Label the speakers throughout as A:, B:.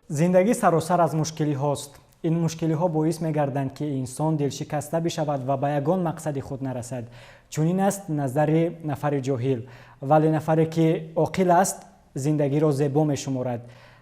A: Зиндагӣ саросар аз мушкилиҳост. Ин мушкилиҳо боис мегарданд, ки инсон дилшикаста бишавад ва ба ягон мақсади худ нарасад. Чунин аст назари нафари ҷоҳил, вале нафаре ки оқил аст, зиндагиро зебо мешуморад.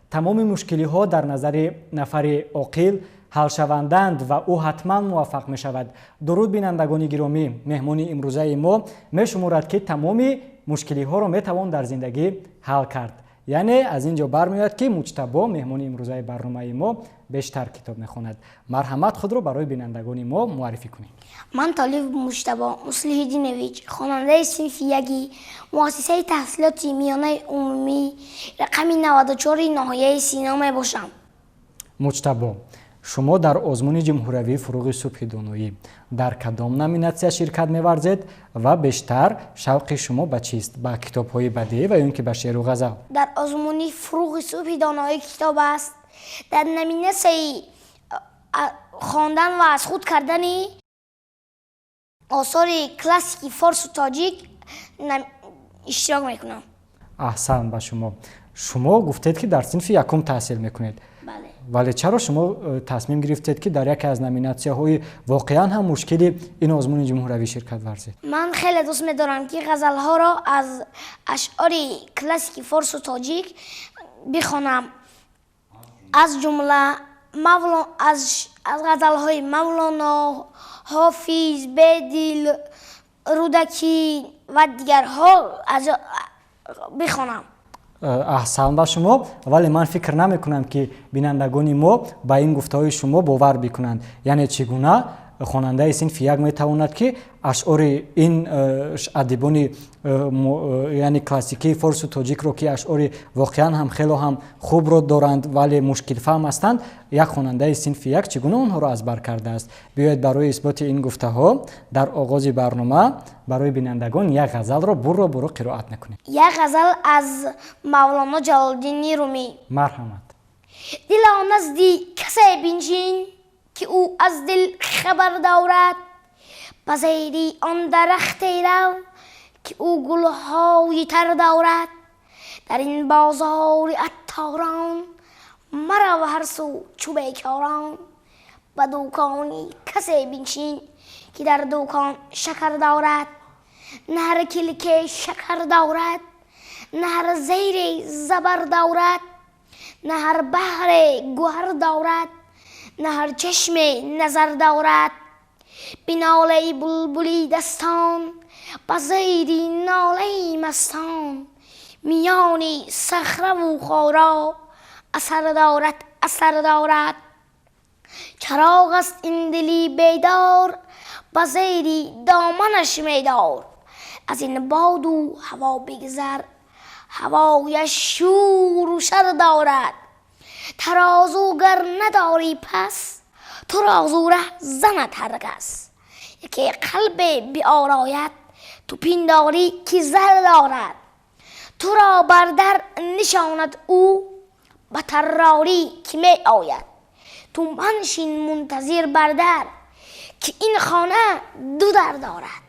A: Тамоми мушкилиҳо дар назари нафари оқил ҳалшавандаанд ва ӯ ҳатман муваффақ мешавад. Дуруд, бинандагони гиромӣ! Меҳмони имрӯзаи мо мешуморад, ки тамоми мушкилиҳоро метавон дар зиндагӣ ҳал кард. Яъне аз ин ҷо бармеояд, ки Муҷтабо, меҳмони имрӯзаи барномаи мо, бештар китоб мехонад. Марҳамат, худро барои бинандагони мо муаррифӣ кунед.
B: Ман Толиб Муҷтабо Муслиҳиддинович, хонандаи синфи яки муассисаи таҳсилоти миёнаи умумӣ рақами 94 ноҳияи Сино мебошам.
A: Муҷтабо, шумо дар озмуни ҷумҳуриявии «Фуруғи субҳи доноӣ» дар кадом номинатсия ширкат меварзед ва бештар шавқи шумо ба чист: ба китобҳои бадеӣ ва ё ин ки ба шеъру ғазал?
B: Дар озмуни «Фуруғи субҳи доноӣ» китоб аст, дар номинатсияи хондан ва аз худ кардани осори классики форсу тоҷик иштирок мекунам.
A: Аҳсан ба шумо! Шумо гуфтед, ки дар синфи якум таҳсил мекунед.
B: Бале.
A: Вале чаро шумо тасмим гирифтед, ки дар яке аз номинатсияҳои воқеан ҳам мушкили ин озмуни ҷумҳуриявӣ ширкат варзед?
B: Ман хеле дӯст медорам, ки ғазалҳоро аз ашъори классики форсу тоҷик бихонам, аз ҷумла аз ғазалҳои Мавлоно, Ҳофиз, Бедил, Рӯдакӣ ва дигарҳо бихонам.
A: Аҳсан ба шумо! Вале ман фикр намекунам, ки бинандагони мо ба ин гуфтаҳои шумо бовар бикунанд. Яъне чӣ гуна хонандаи синфи як метавонад, ки ашъори ин адибони яъне классикии форсу тоҷикро, ки ашъори воқеан ҳам хело ҳам хубро доранд, вале мушкилфаҳм ҳастанд, як хонандаи синфи як чӣ гуна онҳоро аз бар кардааст? Биёед, барои исботи ин гуфтаҳо дар оғози барнома барои бинандагон як ғазалро бурро бурро қироат мекунем.
B: Як ғазал аз Мавлоно Ҷалолиддини Румӣ.
A: Марҳамат.
B: Дило, назди касе биншин, ки ӯ аз дил хабар дорад. Ба зери он дарахте рав, ки ӯ гулҳои тар дорад. Дар ин бозори атторон марав ҳар сӯ чу бекорон. Ба дукони касе биншин, ки дар дукон шакар дорад. На ҳар килке шакар дорад, на ҳар зере забар дорад, на ҳар баҳре гӯҳар дорад, на ҳар чашме назар дорад. Бинолаи булбули дастон, ба зери нолаи мастон, миёни сахраву хоро асар дорад, асар дорад. Чароғ аст ин дили бедор, ба зери доманаш медор. Аз ин боду ҳаво бигзар, ҳавояш шӯру шар дорад. Тарозу гар надорӣ, пас туро зӯра занад ҳар кас. Яке қалбе биорояд, ту пиндорӣ, ки зар дорад. Туро бар дар нишонад ӯ ба таррорӣ, ки меояд. Ту маншин мунтазир бар дар, ки ин хона ду дар дорад.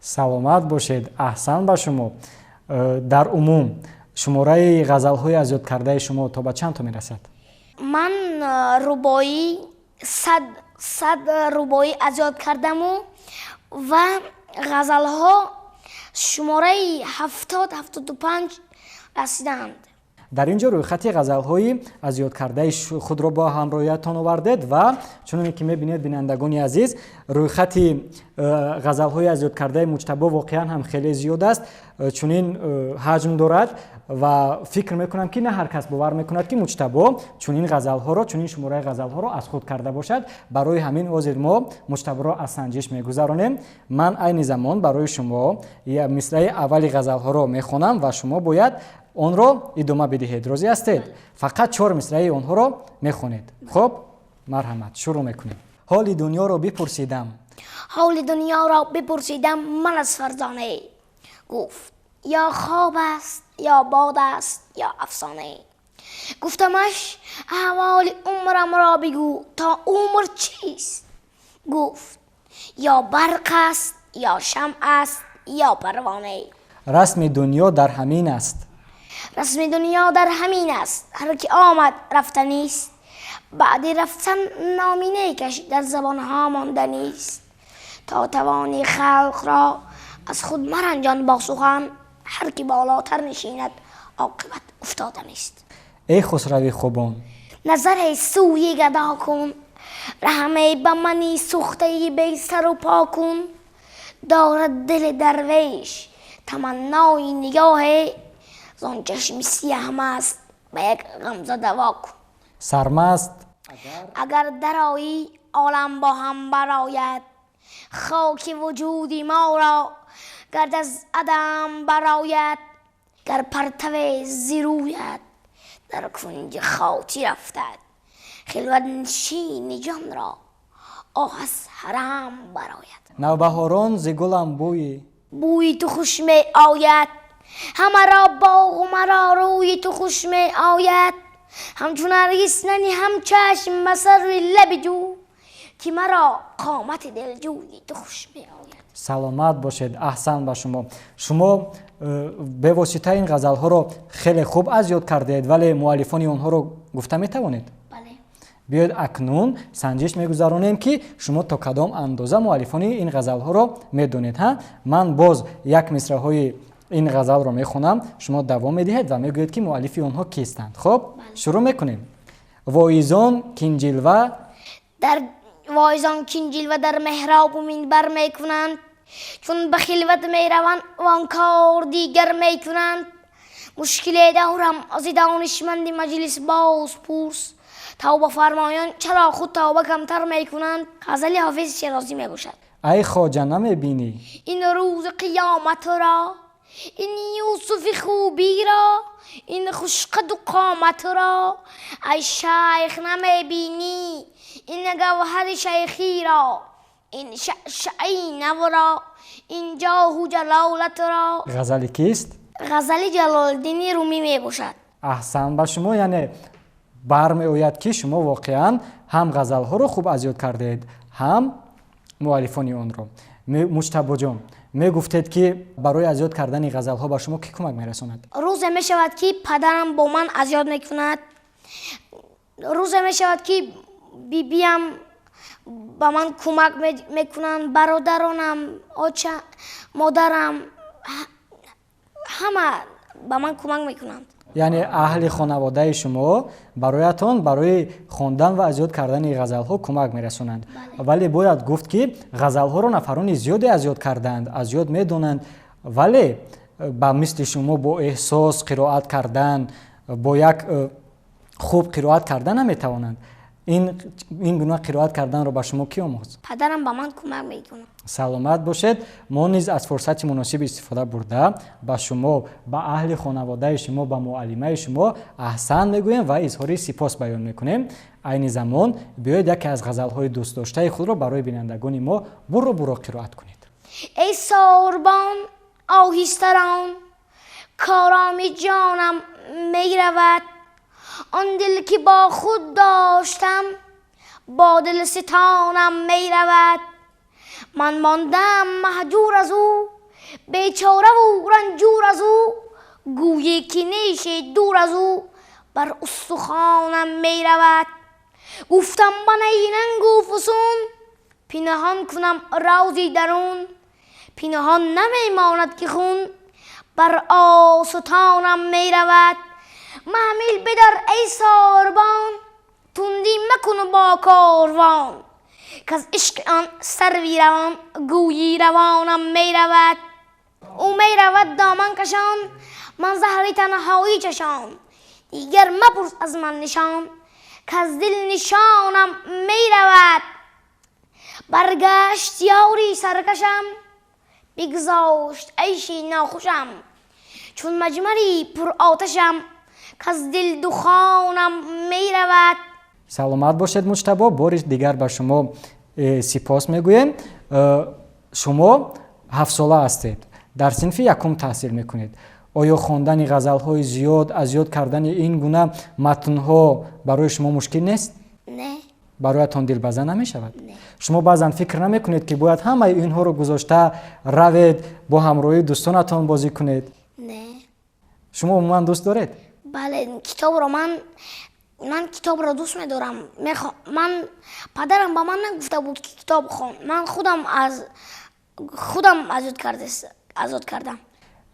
A: Саломат бошед, аҳсан ба шумо! Дар умум шумораи ғазалҳои аз ёд кардаи шумо то ба чанд то мерасад?
B: Ман рубоӣ, 100 рубоӣ аз ёд кардаму ва ғазалҳо шумораи 70, 75 расиданд.
A: Дар ин ҷо рӯйхати ғазалҳои аз ёд кардаи худро бо ҳамроҳиятон овардед ва чуноне ки мебинед, бинандагони азиз, рӯйхати ғазалҳои аз ёд кардаи Муҷтабо воқеан ҳам хеле зиёд аст, чунин ҳаҷм дорад ва фикр мекунам, ки на ҳар кас бовар мекунад, ки Муҷтабо чунин ғазалҳоро, чунин шумораи ғазалҳоро аз худ карда бошад. Барои ҳамин ҳозир мо Муҷтаборо аз санҷиш мегузаронем. Ман айни замон барои шумо мисраи аввали ғазалҳоро мехонам ва шумо бояд онро идома бидиҳед. Розӣ ҳастед? Фақат чор мисраи онҳоро мехонед. Хуб, марҳамат, шурӯъ мекунем. Ҳоли дунёро бипурсидам.
B: Ҳоли дунёро бипурсидам ман аз фарзонае, гуфт: ё хоб аст, ё бод аст, ё афсонае. Гуфтамаш: аҳволи умрамро бигӯ, то умр чист? Гуфт: ё барқ аст, ё шамъ аст, ё парвонае.
A: Расми дунё дар ҳамин аст.
B: Расми дунё дар ҳамин аст, ҳар ки омад рафтанист. Баъди рафтан номи некаш дар забонҳо монданист. То тавонӣ халқро аз худ маранҷон бо сухан, ҳар ки болотар нишинад оқибат уфтоданист.
A: Эй хусрави хубон,
B: назаре сӯи гадо кун, раҳме ба мани сӯхтаи бесару по кун. Дорад дили дарвеш таманнои нигоҳе, зон чашми сиёҳам аст ба як ғамза даво кун.
A: Сармаст
B: агар дароӣ олам бо ҳам барояд, хоки вуҷуди моро гард аз адам барояд. Гар партаве зи рӯят дар кунҷи хотир афтад, хилватнишини ҷонро оҳ аз ҳарам барояд.
A: Навбаҳорон зи гулам бӯи
B: бӯи ту хуш меояд, ҳамаро боғу маро рӯи ту хуш меояд. Ҳамчун наргис нанеҳам чашм ба сарви лаби ҷӯ, ки маро қомати дилҷӯи ту хуш меояд.
A: Саломат бошед, аҳсан ба шумо. Шумо бевосита ин ғазалҳоро хеле хуб аз ёд кардед, вале муаллифони онҳоро гуфта метавонед?
B: Бале.
A: Биёед, акнун санҷиш мегузаронем, ки шумо то кадом андоза муаллифони ин ғазалҳоро медонед. Ҳа, ман боз як мисраҳои ин ғазалро мехонам, шумо давом медиҳед ва мегӯед, ки муаллифи онҳо кистанд. Хуб, шурӯъ мекунем. Воизон кин ҷилва
B: дар воизон кин ҷилва дар меҳробу минбар мекунанд, чун ба хилват мераванд вон кор дигар мекунанд. Мушкиле дорам аз донишманди маҷлис боз пурс, тавба фармоён чаро худ тавба камтар мекунанд. Ғазали Ҳофизи Шерозӣ мебошад.
A: Ай хоҷа, намебинӣ
B: ин рӯзи қиёматро, ин Юсуфи хубиро, ин хушқаду қоматро? Ай шайх, намебинӣ ин гавҳари шайхиро, ин шаъшаи навро, ин ҷоҳу ҷалолатро?
A: Ғазали кист?
B: Ғазали Ҷалолиддини Румӣ мебошад.
A: Аҳсан ба шумо. Яъне бармеояд, ки шумо воқеан ҳам ғазалҳоро хуб аз ёд кардед, ҳам муаллифони онро. Муҷтабоҷон, мегуфтед, ки барои аз ёд кардани ғазалҳо ба шумо кӣ кӯмак мерасонад?
B: Рӯзе мешавад, ки падарам бо ман аз ёд мекунад, рӯзе мешавад, ки бибиям ба ман кӯмак мекунанд, бародаронам, оча, модарам, ҳама ба ман кӯмак мекунанд.
A: Яъне аҳли хонаводаи шумо бароятон барои хондан ва аз ёд кардани ғазалҳо кӯмак мерасонанд. Вале бояд гуфт, ки ғазалҳоро нафарони зиёде аз ёд кардаанд, аз ёд медонанд, вале ба мисли шумо бо эҳсос қироат кардан, бо як хуб қироат кардан наметавонанд. Ин гуна қироат карданро ба шумо кӣ омӯхт?
B: Падарам ба ман кӯмак мекунад.
A: Саломат бошед. Мо низ аз фурсати муносиб истифода бурда, ба шумо, ба аҳли хонаводаи шумо, ба муаллимаи шумо аҳсан мегӯем ва изҳори сипос баён мекунем. Айни замон биёед, яке аз ғазалҳои дӯстдоштаи худро барои бинандагони мо бурро бурро қироат кунед.
B: Эй сорбон, оҳистарон, короми ҷонам меравад. Он дил ки бо худ доштам бо дилситонам меравад. Ман мондам маҳҷур аз ӯ, бечораву ранҷур аз ӯ, гӯе ки неши дур аз ӯ бар устухонам меравад. Гуфтам ба найрангу фусун пинҳон кунам рози дарун, пинҳон намемонад, ки хун бар остонам меравад. Маҳмил бидар, эй сорбон, тундӣ макун бо корвон, каз ишқи он сарви равон гӯйи равонам меравад. Ӯ меравад доман кашон, ман заҳри танҳоӣ чашон. Дигар мапурс аз ман нишон, каз дил нишонам меравад. Баргашт ёри саркашам, бигзошт айши нохушам, чун маҷмари пуроташам, каз дил духонам меравад.
A: Саломат бошед, Муҷтабо. Бори дигар ба шумо сипос мегӯем. Шумо 7-сола ҳастед, дар синфи якум таҳсил мекунед. Оё хондани ғазалҳои зиёд, аз ёд кардани ин гуна матнҳо барои шумо мушкил нест?
B: Не.
A: Бароятон дилбаза намешавад? Шумо баъзан фикр намекунед, ки бояд ҳамаи инҳоро гузошта равед, бо ҳамроҳии дӯстонатон бозӣ кунед?
B: Не.
A: Шумо умуман дӯст доред?
B: Бале, китобро ман китобро дӯст медорам. Ман падарам ба ман нагуфта буд, ки китоб хон, ман худам аз худам аз ёд кардам.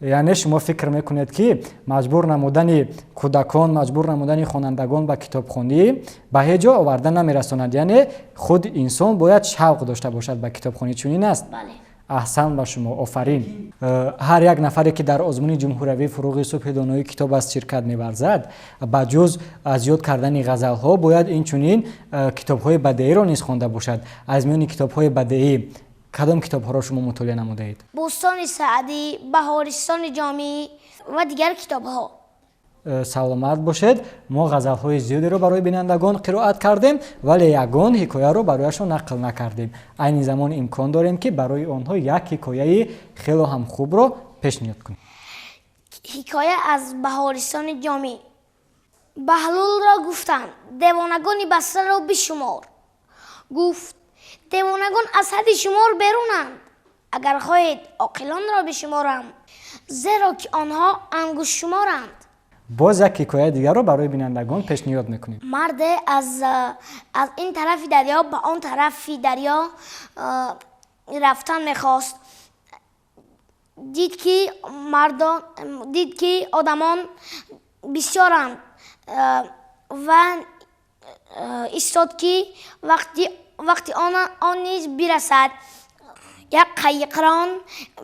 A: Яъне шумо фикр мекунед, ки маҷбур намудани кӯдакон, маҷбур намудани хонандагон ба китобхонӣ ба ҳеҷ ҷо оварда намерасонад, яъне худ инсон бояд шавқ дошта бошад ба китобхонӣ, чунин аст?
B: Бале.
A: Аҳсан ба шумо, офарин. Ҳар як нафаре, ки дар озмуни ҷумҳуриявии «Фуруғи субҳи доноӣ китоб аст» ширкат меварзад, ба ҷуз аз ёд кардани ғазалҳо бояд инчунин китобҳои бадеиро низ хонда бошад. Аз миёни китобҳои бадеӣ кадом китобҳоро шумо мутолиа намудаед?
B: Бӯстони Саъдӣ, Баҳористони Ҷомӣ ва дигар китобҳо.
A: Саломат бошед. Мо ғазалҳои зиёдеро барои бинандагон қироат кардем, вале ягон ҳикояро барояшон нақл накардем. Айни замон имкон дорем, ки барои онҳо як ҳикояи хело ҳам хубро пешниҳод кунем.
B: Ҳикоя аз Баҳористони Ҷомӣ. Баҳлулро гуфтанд: «Девонагони Басраро бишумор». Гуфт: «Девонагон аз ҳадди шумор берунанд. Агар хоҳед, оқилонро бишуморам, зеро ки онҳо ангуштшуморанд».
A: Боз як ҳикояи дигарро барои бинандагон пешниҳод мекунем.
B: Марде аз ин тарафи дарё ба он тарафи дарё рафтан мехост. Дид, ки одамон бисёранд, ва истод, ки вақти он низ бирасад. Як қайиқрон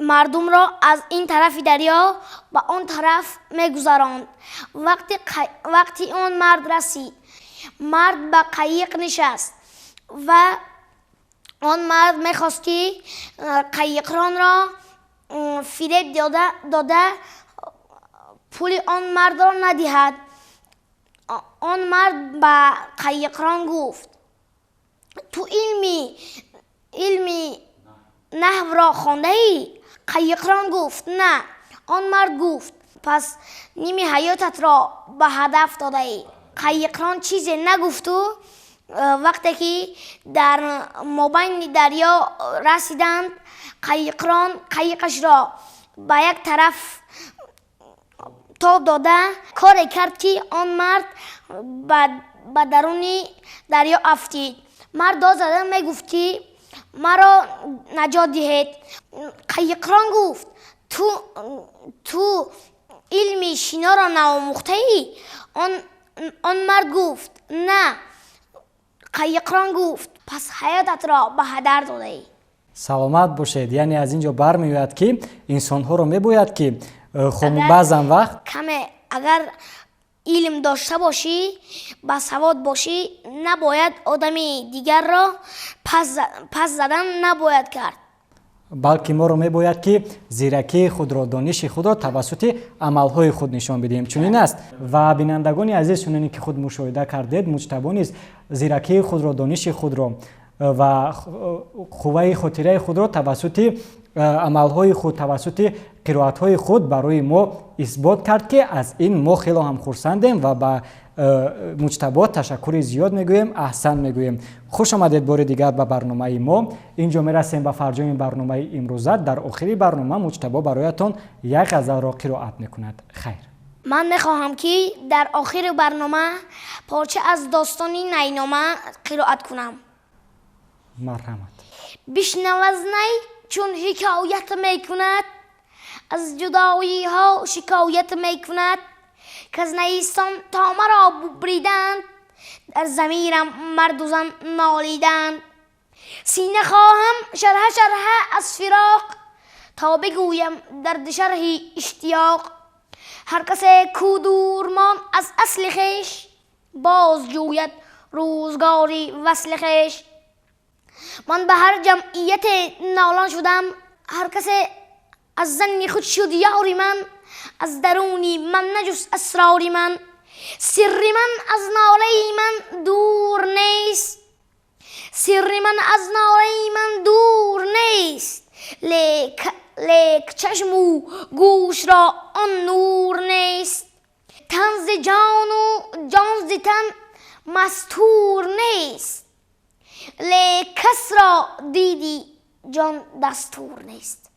B: мардумро аз ин тарафи дарё ба он тараф мегузаронд. Вақти он мард расид, мард ба қайиқ нишаст ва он мард мехост, ки қайиқронро фиреб дода, пули он мардро надиҳад. Он мард ба қайиқрон гуфт: «Ту илми наҳвро хондаӣ?» Қайиқрон гуфт: «На». Он мард гуфт: «Пас ними ҳаётатро ба ҳадаф додаӣ». Қайиқрон чизе нагуфту вақте ки дар мобайни дарё расиданд, қайиқрон қайиқашро ба як тараф тоб дода, коре кард, ки он мард ба даруни дарё афтид. Мард дод зада мегуфт, ки маро наҷот диҳед. Қайиқрон гуфт: «Ту илми шиноро наомӯхтаӣ?» Он мард гуфт: «На». Қайиқрон гуфт: «Пас ҳаётатро ба ҳадар додаӣ».
A: Саломат бошед. Яъне аз ин ҷо бармеояд, ки инсонҳоро мебояд, ки баъзан вақт
B: Каме агар илм дошта бошӣ, басавод бошӣ, набояд одами дигарро пас задан набояд кард.
A: Балки моро мебояд, ки зиракии худро, дониши худро тавассути амалҳои худ нишон бидиҳем, чунин аст? Ва бинандагони азиз, чуноне ки худ мушоҳида кардед, Муҷтабо низ зиракии худро, дониши худро ва қувваи хотираи худро тавассути амалҳои худ, тавассути қироатҳои худ барои мо исбот кард, ки аз ин мо хело ҳам хурсандем ва ба Муҷтабо ташаккури зиёд мегӯем, аҳсан мегӯем. Хуш омадед бори дигар ба барномаи мо. Инҷо мерасем ба фарҷоми барномаи имрӯза. Дар охири барнома Муҷтабо бароятон як ғазалро қироат мекунад. Хайр.
B: Ман мехоҳам, ки дар охири барнома порча аз достони Найнома қироат кунам.
A: Марҳамат.
B: Бишнав аз най, чун ҳикоят мекунад, аз ҷудоиҳо шикоят мекунад, каз найистон то маро бубриданд, дар замирам марду зан нолиданд. Сина хоҳам шарҳа шарҳа аз фироқ, то бигӯям дарди шарҳи иштиёқ. Ҳар касе ку дур монд аз асли хеш, боз ҷӯяд рӯзгори васли хеш. Ман ба ҳар ҷамъияте нолон шудам, ҳар касе аз занни худ шуд ёри ман. Аз даруни ман наҷуст асрори ман, сирри ман аз нолаи ман дур нест, сирри ман аз нолаи ман дур нест, лек чашму гӯшро он нур нест. Тан зи ҷону ҷон зи тан мастур нест, лек касро диди ҷон дастур нест.